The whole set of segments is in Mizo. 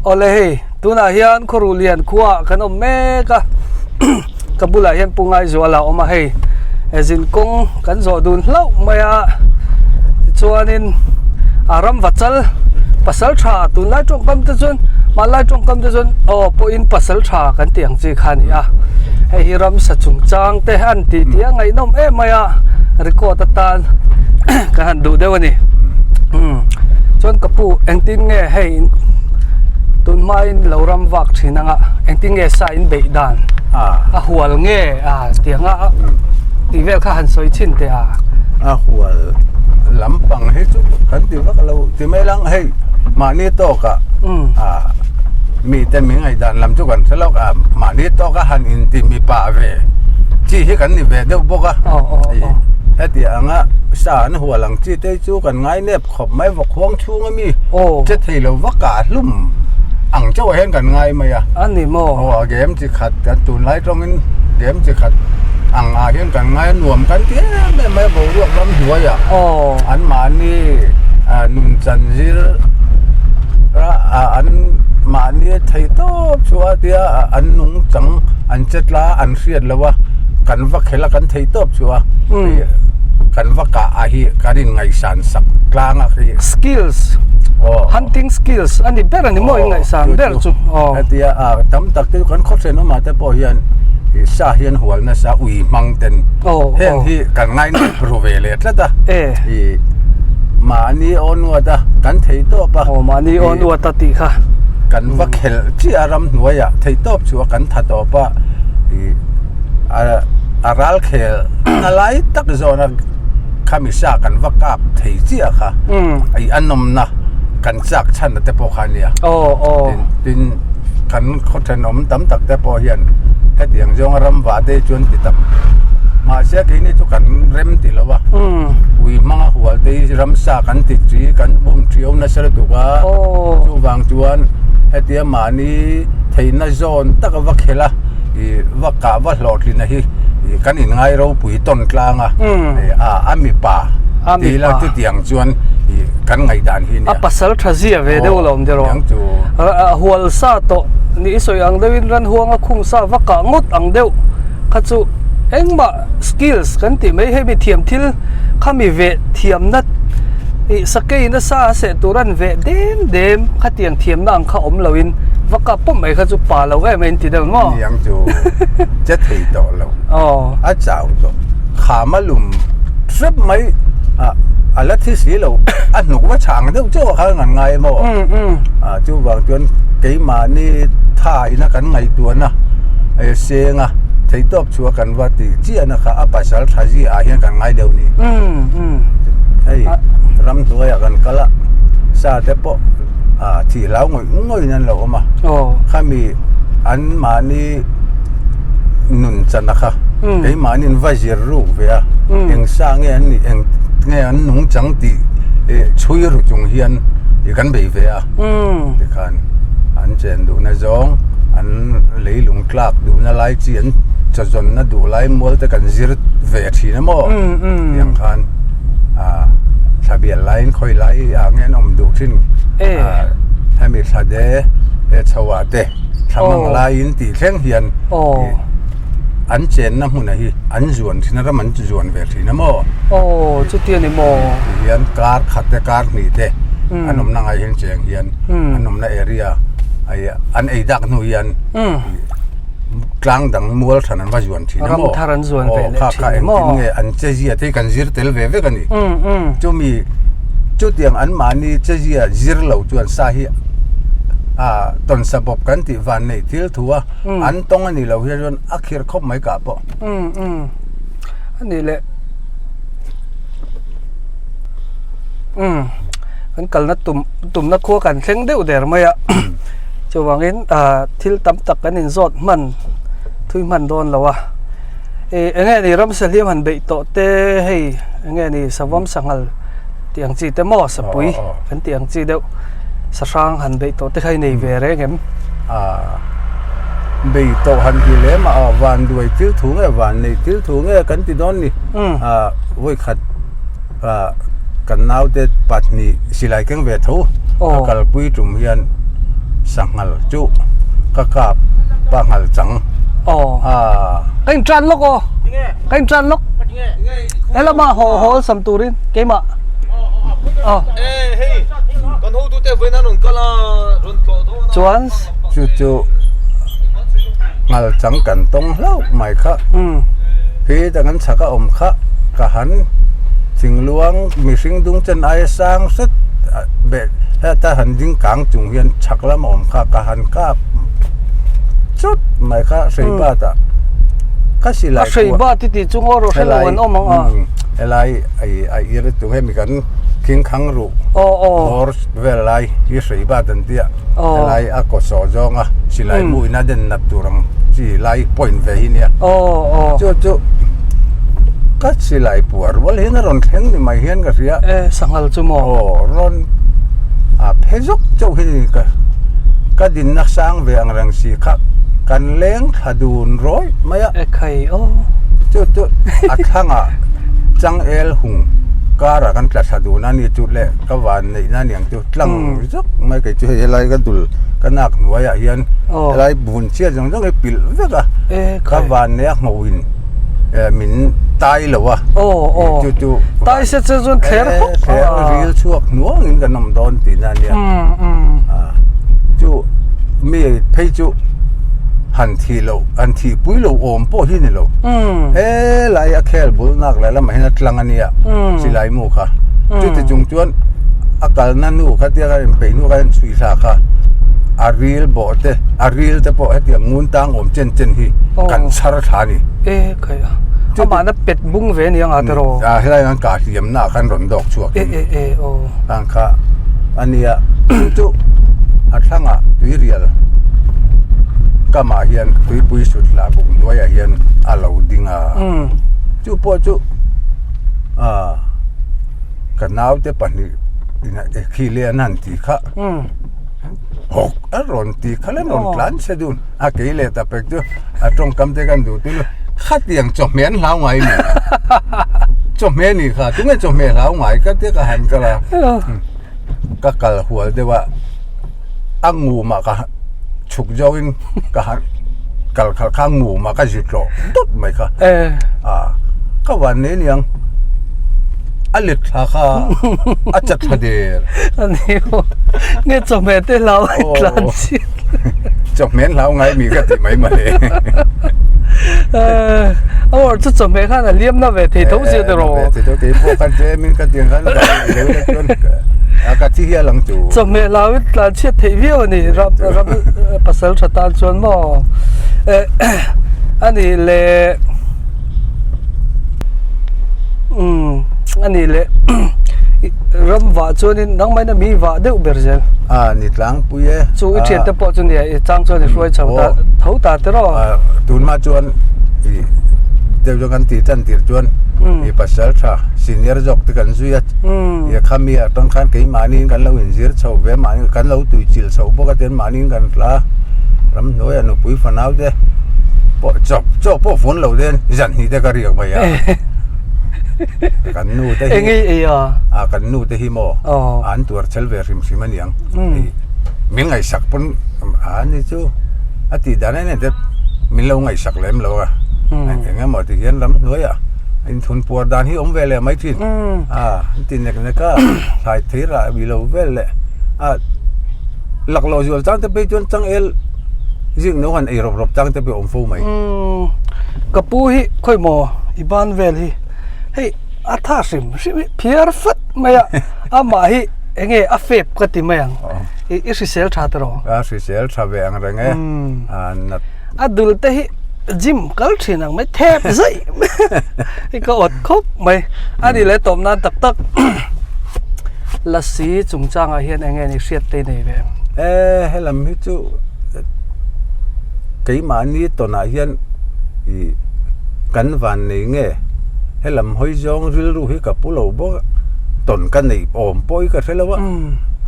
Awle hei tunah hian Khawruhlian khuaah kan awm mek a ka bulah hian Pu Ngaizuala a awm a hei zin kawng kan zawh dun hlauh mai a tichuanin a ramva chal pasal tha tunlai tawngkam te chuan hmanlai tawngkam te chuan aw pawhin pasal tha kan tih ang chi kha a ni a hei hi ramsa chungchang te an tih tih a ngaihnawm em mai a record atan kan han duh deuh a ni chuan ka pu engtin nge hei tun hmain lo ram vak thin anga engtin nge sa in beih dan a hual nge a tianga tih vel kha han sawi chhin teh a a hual lampang hi chu kan ti vak lo ti mai lang hei mahni tawkah a mi te min ngaihdan lam chu kan hre lawk a mahni tawka han inti mipa ve chi hi kan ni ve deuh bawk a heti anga sa an hual ang chi te chu kan ngai nep khawp mai vawk huang chhung ami che thei lo vak ah hlum ang chauh ah hian kan ngai mai a a ni maw aw a game chi khat kan tunlai tawngin game chi khat ang ah hian kan ngai a nuam kan ti em em mai a boruak ram hnuai ah an mahni nun chan zir a an mahni thei tawp chu a tia an nung chang an che tla an hriat lo a kan va khel a kan thei tawp chu a kan va kah a hi kan in ngaihsan sak tlang a khi skills hunting skills a ni ber a ni maw in ngaihsan ber chu aw hetia a tam tak te chu kan khaw thenawm ah te pawh hian ih sa hian hual nasa ui hmang ten heng hi kan ngai nep ru ve leh tlat a ih mahni awn uat a kan thei tawp a aw mahni awn uat a tih kha kan va khelh chiah a ramhnuaiah thei tawp chu a kan tha tawp a ih a ral khel na lai tak zawna khami sa kan va kap thei chiah kha ih a nawmna kan chak chhan te pawh kha a nia tin kan khaw thenawm tam tak te pawh hian hetiang zawnga ram vah te hi chuan ti tam mahse keini chu kan rem ti lo a ui hmanga hual te hi ramsa kan ti thi kan bum thiau nasa lutuk a chuvang chuan hetia mahni theihna zawn taka va khelh a ih va kah va hlawhtlin a hi ih kan inngai ropui tawn tlang a ih a a mipa tih ila chutiang chuan ih kan ngaihdan hi nia a pasal tha zia ve deuh lo awm deuh a hual sa tawh ni i sawi ang deuhin ran huanga khung sa va kah ngawt ang deuh kha chu engmah skills kan tih mai hei mi thiam thil khami veh thiamna ih sakei nasa a seh tur an veh dem dem khatiang thiamna ang kha awm loin va kap pawp mai kha chu pa lo em a in ti deuh maw niang chu che thei tawh lo a chau tawh kham a lum hrep mai a a la thi si lo a hnuk va chhang deuh chauh ah khan an ngai maw a chuvang chuan keimahni tha ina kan ngaihtuahna seng a theihtawp Chua kan va tih chiah na kha a pasal tha zia ah hian kan ngai deuh ni. Hei ramhnuai ah kan kal a sa te pawh ah thih hlau ngawih ngawih in an lo awm a. Khami an mahni nun chan a kha keimahni in va zir ruk ve a eng sa nge an nih eng nge an nung chang tih chhui ru chung hian kan bei ve a. Tikhan an chen duhna zawng an leilung tlak duhna lai chi an chazawnna duh lai mual te kan zir ve thin a maw tiang khan ah thla bial laiin khawi lai ah nge an awm duh thin ah hemi thla de he chho ah te thla mang laiin tih thleng hian an chenna hmunah hi an zuan thin a ram an zuan ve thin a maw aw chuti a ni maw tihian kar khat te kar hnih te an awmna ngai hian cheng hian an awmna area an ei dak hnu hian tlang dang mual hran an va zuan thin a maw ram thar an zuan ve leh thin a maw engtin nge an che zia te hi kan zir tel ve vek a ni chumi chutiang an mahni che zia zir lo chuan sa hi a tawnsa bawp kan tih van neih thil thu a an tawng a nih loh hian chuan a khirh khawp mai kah pawh a nih leh Kan kalna tum tumna khua kan thleng deuh der mai a chuvangin ah thil tam tak kan inzawt hman thui hman dawn lo a ih eng nge ni ramsa hliam han beih tawh te hei eng nge ni savawm sanghal tih ang chi te maw sapui kan tih ang chi deuh sahrang han beih tawh te kha i nei ve reng em? Ah bei tawh han ti lem a van duai thil thu nge van nei thil thu nge kan ti dawn ni ah vawikhat. ah kan naute pahnih silai keng ve tho a kalpui tum hian Sanghal chu ka kap pa nghal chang a. Ka in tan lawk aw ka in tan lawk helama haw haw sam turin keimah aw chuan chu chu nghal chang kan tawng hlauh mai kha khi ta kan chhak a awm kha ka han thingluang mihring dung chen aia sang hret beh. Heta han ding kang chung hian chhak lam a awm kha ka han kap chut mai kha hrei bat ah ka silai a hrei bat i tih chu ngaw rawh hrelo an awm ang a helai ai a ir tu hemi kan thing khang ruh bawr vel lai hi hrei bat an tia helai a kaw saw zawng a silai mu in a den nat tur ang chi lai point ve hi nia chu chu ka silai puar rual hian a rawn thleng ni mai hian ka hria e sanghal chu maw aw rawn a phe zawk chauh hi ni ka ka dinna sang ve ang reng si kha kan leng thla dun rawih mai a e khai aw chu chu a thlangah changel hung karah kan tla thla dun a ni chu le ka van neihna aniang chu tlang zawk mai kei chu hei helai ka dul ka nak hnuaiah hian helai vun chhiat zawng zawng hi pilh vek a ka van neih a ngho in min tai lo a chu chu tai se che chuan thler hawk thler ril chhuak hnuangin kan awm dawn tihna ania chu mi phei chu han thih loh han thih pui lo awm pawh hi ni lo helai a khel bul nak leh lamah hian a tlang ania silai mu kha chuti chung chuan a kalna nu kha tia khan inpeih nu kha an chhui thla kha a ril bawh te a ril te pawh hetiang ngun tang awm chen chen hi kan chhar thla a ni. E khai a amah na pet bung ve ania nga tiraw a helai an kah hliam na ah khan rawn dawk chhuak e e e aw ang kha ania chu a thlangah tuirial kamah hian tuipui sut lah buk hnuaiah hian a lo ding a chu pawh chu ah ka naute pahnih ina khi le an han ti kha hawk a rawn ti kha le rawn tlan che dun a kei leh ta pek chu a tawngkam te kan duh tilo khatiang chawhmeh an hlau ngai mi chawhmeh ni kha tunge chawhmeh hlau ngai ka tia ka han kal a ka kal hual deuh a a ngumah ka chhuk zawkin ka han kal khalh kha a ngumah ka zit hlawh dawt mai kha a ka van nei aniang a let thla kha a chat thla der nge chawhmeh te hlau tlan chiah chawhmeh an hlau ngai mi ka ti mai mawle a awr chu chawhmeh khan a liam na ve thei tho zia te rawh thei tho thei pawh khan tlemin ka tiang khan chuan ka thi hial ang chu chawhmeh hlau in tlan chhiat theih viau a ni ram ram pasal tha tan chuan maw a nih leh umm a nih leh ram vah chuanin nangmah in a mi vah deuh ber zel a ni tlangpui e chu i thian te pawh chu nia i chang chuan i hruai chho ta tho ta te rawh tunhma chuan i deuh zawk an tih tan tir chuan i pasal tha senior zawk te kan zui a i khami atang khan keimahni in kan lo inzir chho ve mahni kan lo tui chilh chho bawk a ten mahni in kan tla ramhnuai a nupui fanau te pawh chawp chawp pawh fun lo ten zan hnih te ka riak mai a kan nu te hi eng ei ei a a kan nu te hi maw an tuar chel ve hrim hrim aniang min ngaihsak pawn a ni chu a tih dan en en te min lo ngaihsak lem lo a eng emaw ti hian ramhnuai ah inthun puar dan hi awm ve leh mai thin a an ti nek nek a thlai thei rah wi lo vel leh a laklawh zual chang te phei chuan changel zik no han ei rawp rawp chang te pawh a awm fo mai. Ka pu hi khawi maw i ban vel hi hei a tha hrim hrim hi phiar fat mai a amah hi eng nge a fep ka ti mai ang i i hrisel tha tawh a hrisel tha ve ang reng e a nat a dul te hi gym kal thin ang mai thep zaih hi ka awt khawp mai a ni leh tawp nan tak tak lasi chungchangah hian eng nge ni hriat te nei ve e helam hi chu keimahni tawnah hian ih kan van nei nge helam hawi zawng rilru hi ka pu lo bawk a tawn ka neih awm pawh hi ka hre lo a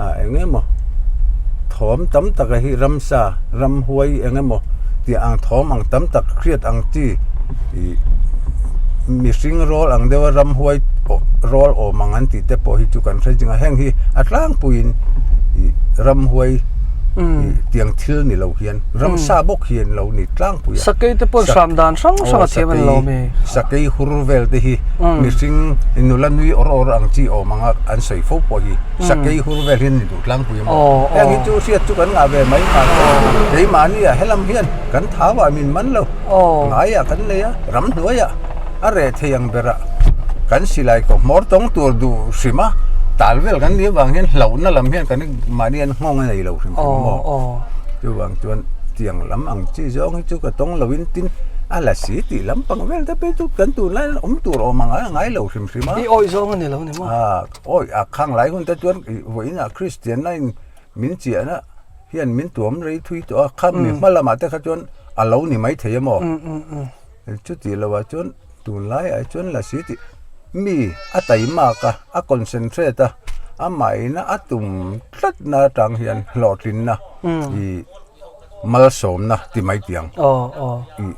ah eng emaw thawm tam taka hi ramsa ramhuai eng emaw tih ang thawm ang tam tak hriat ang chi ih mihring rawl ang deuha ramhuai rawl awm ang an tih te pawh hi chu kan hre zing a heng hi a tlangpuiin ih ramhuai. Tiang thil ni lo hian ramsa bawk hi an lo ni tlangpui a. Sakei te pawh hram dan hrang hrang a thiam an lo mi. Sakei hur vel te hi mihring nula nui awr awr ang chi awm anga an sawi fo pawh hi sakei hur vel hi an ni duh tlangpui a maw. Heng hi chu hriat chu kan ngah ve mai mai keimahni ah helam hian kan thau ah min man lo ngaiah kan nei a ramhnuaiah a reh thei ang berah kan silai kaw hmawr tawng tur duh hrim a tal vel kan nih avang hian hlauhna lam hian kan mahni an nghawng a nei lo hrim hrim maw chuvang chuan tiang lam ang chi zawng hi chu ka tawng lo in tin a la si tih lampang vel te phei chu kan tunlai hian awm tur awm ang a ngai lo hrim hrim a i awih zawng a ni lo ni maw awi a khang lai hun te chuan vawiinah Kristian a in min chiahna hian min tuam rei thui tawh a kham mi hma lamah te kha chuan a lo ni mai thei a maw chuti lovah chuan tunlaiah chuan la si tih mi a taimak a a concentrate a amah ina a tum tlat na atang hian hlawhtlinna ih malsawmna ti mai tih ang ih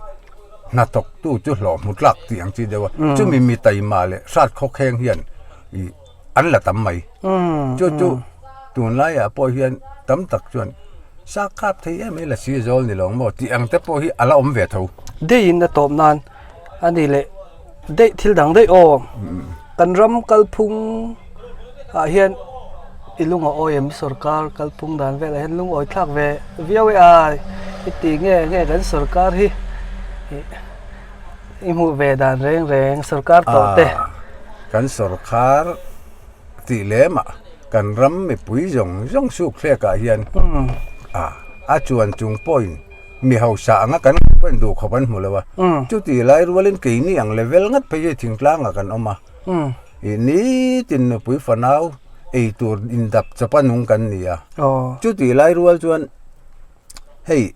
hnathawk tu chu hlawh hmu tlak tih ang chi deuh a chumi mi taima leh hrat khawkheng hian ih an la tam mai chu chu tunlaiah pawh hian tam tak chuan sa kap thei em em la si zawl ni lo maw tih ang te pawh hi a la awm ve tho. Deiin a tawp nan a ni leh daih thil dang daih aw kan ram kalphung ah hian i lung a awi em sorkar kalphung dan velah hian lungawi thlak ve viau e a i ti nge nge kan sorkar hi ih. I hmuh ve dan reng reng sorkar tawh te. Kan sorkar tih lem ah kan ram mipui zawng zawng suk thlek ah hian a chuan chung pawhin mi hausa anga kan pawhin duh khawp an hmu lo a. Chutih lai rualin keini ang level ngat phei hi thingtlang ah kan awm a. Ih nitin nupui fanau ei tur indap chawp a nung kan ni a. Chutih lai rual chuan hei.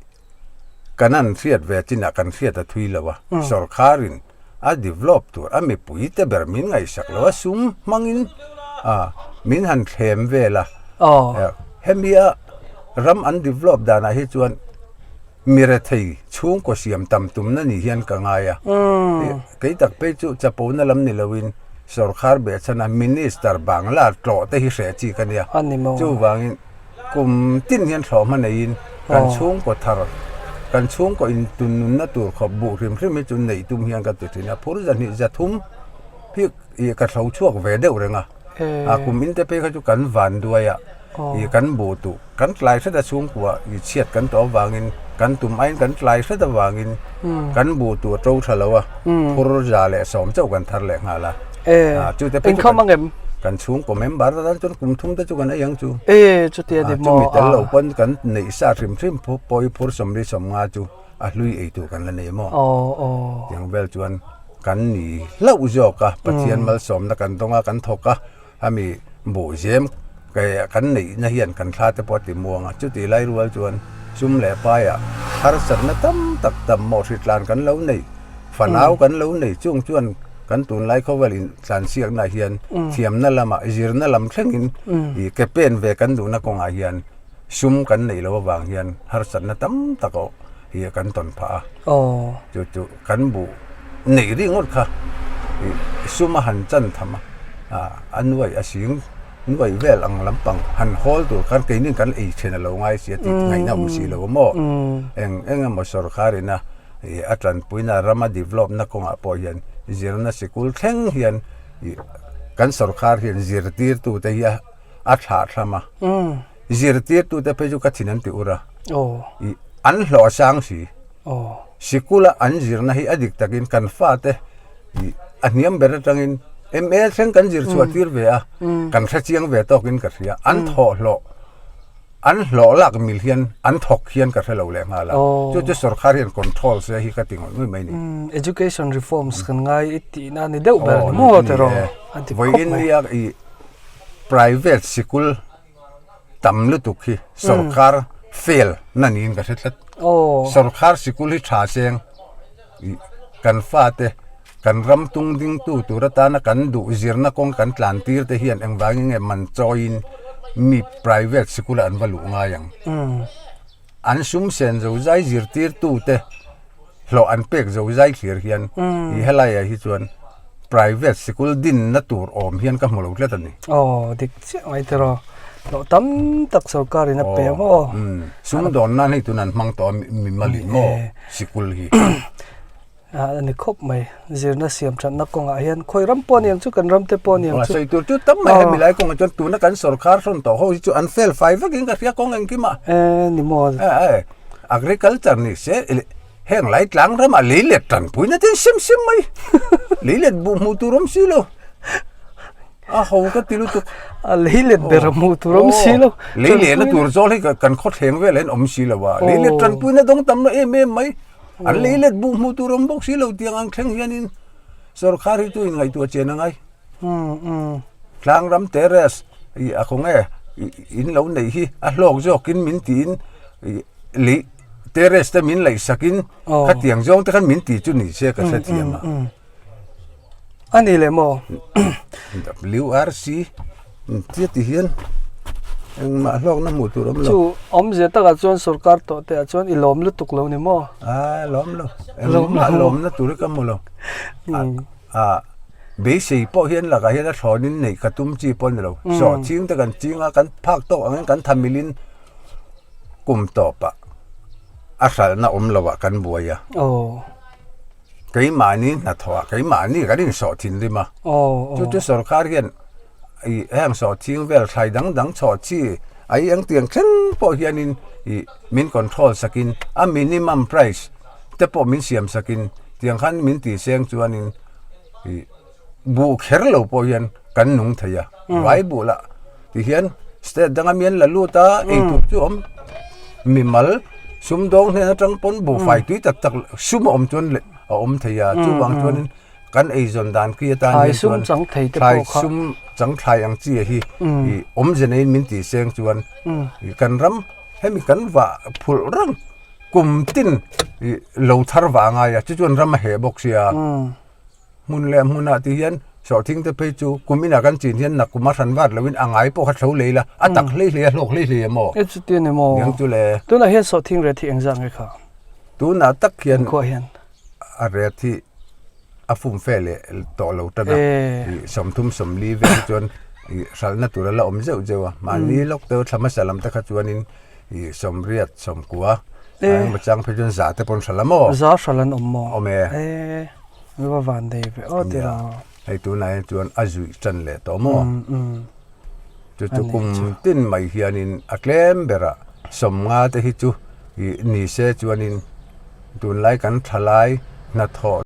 Kan an hriat ve chinah kan hriat a thui lo a, sorkharin a develop tur a mipui te ber min ngaihsak lo a, sum hmangin a min han thlem vel a. Hemi a ram an develop danah hi chuan mi rethei chhungkaw siam tam tumna ni hian ka ngai a. Kei tak phei chu chapona lam ni loin sorkhar behchhana minister Bangla tlawh te hi hreh chi ka nia. Chuvangin. Kum tin hian thlawhhma neiin kan chhungkaw thar, kan chhungkaw intunnunna tur khawp buh hrim hrim hi chu neih tum hian ka ti thin a, phur zahnih zathum hi ih ka thlo chhuak ve deuh reng a, a kum inte phei kha chu kan van duai a, ih kan buh tuh kan tlai hret a chhungkua ih chhiat kan tawh avangin kan tum aiin kan tlai hret avangin kan buh tuh a to tha lo a, phur za leh sawm chauh kan thar leh nghal a. E, chu te phei chu kan kan chhungkaw member te tan chuan kum thum te chu kan ei ang chu. E, chutia ni maw. Chumi tel lo pawn kan neih sa hrim hrim pawi phur sawmli sawmnga chu a hlui ei tur kan la nei maw. Aw, aw. Tiang vel chuan kan ni hlauh zawk a, Pathian malsawmna kan dawng a, kan thawk a, ami buh zem kan neihna hian kan thla te pawh a ti muang a, chutih lai rual chuan sum leh paiah harsatna tam tak tam maw hritlan kan lo nei. Fanau kan lo nei chung chuan kan tunlai khawvel in tlansiakna hian thiamna lamah zirna lam thlengin ih ke pen ve kan duhna kawngah hian sum kan neih loh avang hian harsatna tam tak aw hi kan tawn phah a. Chu chu kan buh neih ringawt kha ih sum a han chan tham a, a nuai a sing nuai vel ang lampang han hawl tur khan keini kan ei then a lo ngai si a tih ngaihna awm si lo maw eng eng emaw sorkar ina Ih a tanpuina rama develop na kawngah pawh hian zirna sikul thleng hian ih kan sorkar hian zirtirtu te hi a thlah thlam a zirtirtu te phei chu ka thin an ti ur a ih an hlawh a sang si sikula an zirna hi a dik takin kan fate ih a hniam ber atangin MA thleng kan zir chhuah tir ve a kan hrechiang ve tawkin ka hria an thawhhlawh. An hlawh lak mil hian an thawk hian ka hre lo leh nghal a, chu chu sorkar hian control se hi ka ti ngawih ngawih mai ni. Education reforms kan ngai i tihna a ni deuh ber ni maw tiraw a ti khawp mai. Vawiin nia i private sikul tam lutuk hi sorkar fail na niin ka hre tlat. Sorkar sikul hi tha seng i kan fate Kan ram tung dingtu tur atana kan duh zirna kawng kan tlan tir te hian engvangin nge man chawiin mi private sikul ah an va luh ngai ang. An sum sen zo zai zirtirtu te hlawh an pek zo zai thlir hian i helai ah hi chuan private sikul dinna tur awm hian ka hmu lo tlat a ni. Aw dik chiah mai tiraw. Hlawh tam tak sorkar in a pe maw? Sum dawn nan hei tun an hmang tawh a mimal in maw sikul hi. A ni khawp mai zirna siam thatna kawngah hian khawi ram pawh aniang chu kan ram te pawh aniang chu. Sawi tur chu tam mai hemi lai kawngah chuan tuna kan sorkar hrawn tawh ho hi chu an fel fai vekin ka hria kawng engkim ah. E ni maw? Agriculture ni se heng lai tlang ramah lei let tanpuina te sem sem mai lei let buh hmuh tur awm si lo. A ho ka ti lutuk. A lei let ber a hmuh tur awm si lo. Lei lehna tur zawl hi kan khawthleng vel hian awm si lo a. Lei let tanpuina dawng tam lo em em mai. An lei let buh hmuh tur awm bawk si lo tiang ang thleng hianin sorkar hi chu inngaihtuah chen a ngai. Tlangram terrace ih a khaw nge in lo neih hi a hlawk zawkin min tiin lei terrace te min laihsakin khatiang zawng te khan min ti chu ni se ka hrethiam a. A ni leh maw? WRC tia ti hian engmah hlawkna hmuh tur awm lo. Chu awmzia takah chuan sorkar tawh te ah chuan i lawm lutuk lo ni maw? A lawm lo. Engmah lawmna tur hi ka hmu lo. A beisei pawh hian lakah hian a thlawnin neih ka tum chi pawh a ni lo. Sawh ching te kan ching a, kan phak tawk angin kan tha milin kum tawpah a hralhna awm lovah kan buai a. Keimahni hnathawh ah keimahni kan insawh thinrim a, chu chu sorkar hian ih heng sawhching vel thlai dang dang chhawh chi a i engtiang thleng pawh hianin ih min control sakin a minimum price te pawh min siam sakin tiang khan min tih seng chuanin ih buh kher lo pawh hian kan nung thei a, vai buh lah tihian state danga mi an la lut a eitur chu a awm mimal sumdawng hnen atang pawn buhfai tui tak tak sum a awm chuan leh a awm thei a chuvang chuanin kan eizawn dan khi atan hian chuan thlai sum chang thlai ang chi hi ih awmze neiin min tih seng chuan ih kan ram hemi kan vah phulh reng kum tin ih lo thar vah a ngai a chu chuan ram a heh bawk sia. Hmun leh hmunah ti hian sawhthing te phei chu kum inah kan chin hian nak kum a hran vat loin a ngai pawh kha thlo lei la, a tak hlei hlei a hlawk hlei hlei a maw? E chuti a ni maw? Niang chu le. Tunah hian sawhthing ret hi engzah nge kha? Tunah tak hian Khuah hian. a ret hi a fum fe leh tawh lo tan a, ih 30 40 vel hi chuan ih hralhna tur a la awm zeuh zeuh a, mahni lawk deuh thla hmasa lam te kha chuanin ih 80 90 a engemaw chang phei chuan za te pawn hralh a maw? Za hralh an awm maw? Awm e. Mi va van dei ve aw tira. Hei tunah hian chuan a zuih tan leh tawh maw? Chu chu kum tin mai hianin a tlem berah 50 te hi chu ih ni se chuanin tunlai kan thalai hnathawh.